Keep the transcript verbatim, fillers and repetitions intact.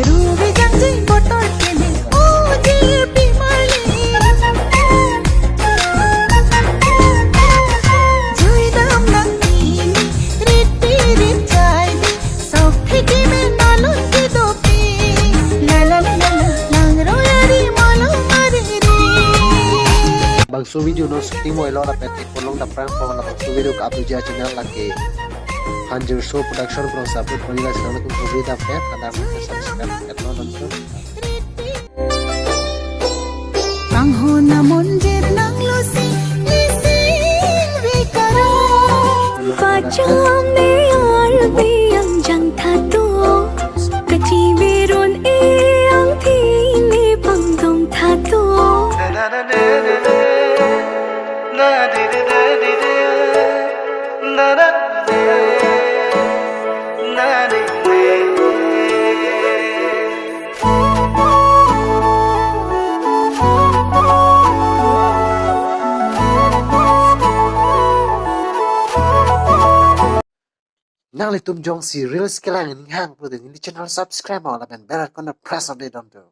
Rubi jangji botol kene, o jirpi marli. Juidam nangji, riti rit jaidi, sok thiki me nalun kidopi. La la la la la, langroi ari malom ari ri. Bangso video non shooting moi lo lapen theklong dam prang pong, labangso video ka-upload ji a-channel lake Hanjir Show Production, prong saput pon la channel tum puri dam pen, kadam pen subscribe pen non non. Panghona monjir nanglosi nising vikaro. Pacham ne arbe angjang thato, kachibiron e angthi ne pangdong thato. Nanglitum jongsi reels kelang ninghang pulote neli channel subscribe mo lapen bell icon press update dam tu.